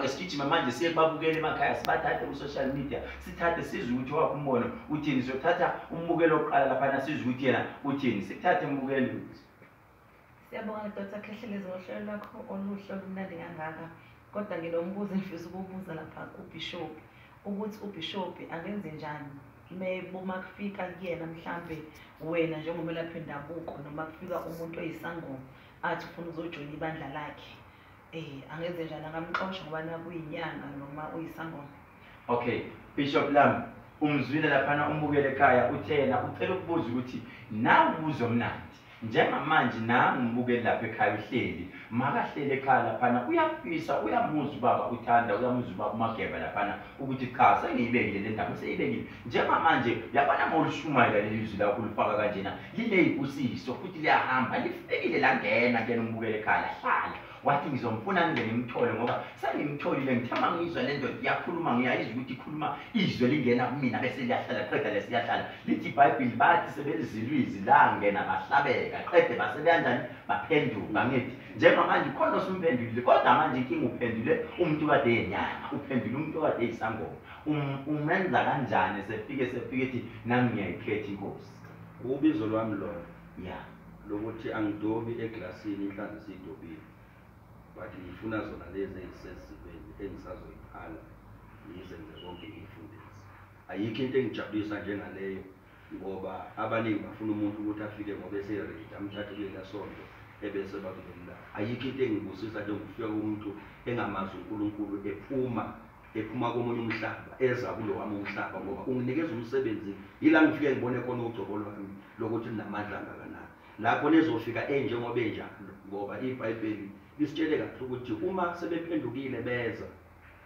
Ke sigijima manje siye kubabukeli emakhaya, sibathathe ku-social media, sithathe sizwe ukuthi wakho umbono uthini. Siyothatha umbukeli oqala laphana, sizwe ukuthi yena uthini. Sikuthathe, mbukeli. Siyabonga, Dr Khehlelezi, ngohlelo lwakho oluhle olumnandi kangaka. Kodwa nginombuzo engifisa ukuwubuza lapha kuBishop, ukuthi uBishop angenze njani uma kufika kuyena mhlambe wena njengomelaphi wendabuko, noma kufika umuntu oyisangoma athi ufuna ukuzojoyina ibandla lakhe, angenze njani? Angamxosha ngoba nakuyinyanga noma uyisangoma? Okay, Bishop lami, umzwile laphana umbukele ekhaya, uthe yena ucela ukubuza ukuthi nawu umbuzo omnandi. Njengamanje nangu umbukeli lapha ekhaya uhleli, makahleli ekhaya laphana, uyafisa, uyamuzwa ubaba uthanda, uyamuzwa ubaba uMageba laphana ukuthi cha, sengiyibekile le ndaba, seyibekile. Njengamanje uyabona uma ulishumayela leli zwi lakho, ulifaka kanjena, lineyibusiso futhi liyahamba, lifikile langena kuyena umbukeli ekhaya, lahlala. Wathi ngizomfuna ngize ngimthole ngoba sengimtholile. Ngithe uma ngizwa le ndoda iyakhuluma, ngiyayizwa ukuthi ikhuluma izwi lingena kumina bese liyahlala, qeda lesiyahlala. Lithi iBhayibheli, bathi sebelizilwizi langena, bahlabeka, qede basebeyanjani, baphenduka. Ngithi njengamanje khona osumphendulile, kodwa manje inkinga uphendule umuntu kade eyenyanga, uphendule umuntu kade eyisangoma. Umenza kanjani sefike ethi nami ngiyayikhetha inkosi? Ubizo lwami lona lokuthi angidobi eglasini inhlanzi esiyidobile, but ngifuna zona lezi ey'sezibeni engisazoyiphala, ngizenze konke, ngiyifundise. Ayikho into engijabulisa njengaleyo, ngoba abaningi bafuna umuntu ukuthi afike ngoba ese-ready, amthathe kulela sonto ebese bakuleli. Ayikho into engibusisa njengokufika komuntu engamazi uNkulunkulu, ephuma komunye umhlaba eza kulo wami umhlaba, ngoba unginikeza umsebenzi. Yila ngifike ngibone khona ugcobo lwami lokuthi linamandla angakanani, lapho nezofika enjengoba enjalo, ngoba iBhayibheli lisitshele kahle ukuthi uma sebephendukile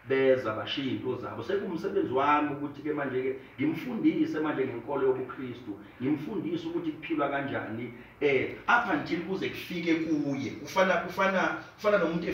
beza bashiya into zabo. Sekuwumsebenzi wami ukuthi-ke manje-ke ngimfundise manje ngenkolo yobuKristu, ngimfundise ukuthi kuphilwa kanjani, up until kuze kufike kuye. Kufana nomuntu.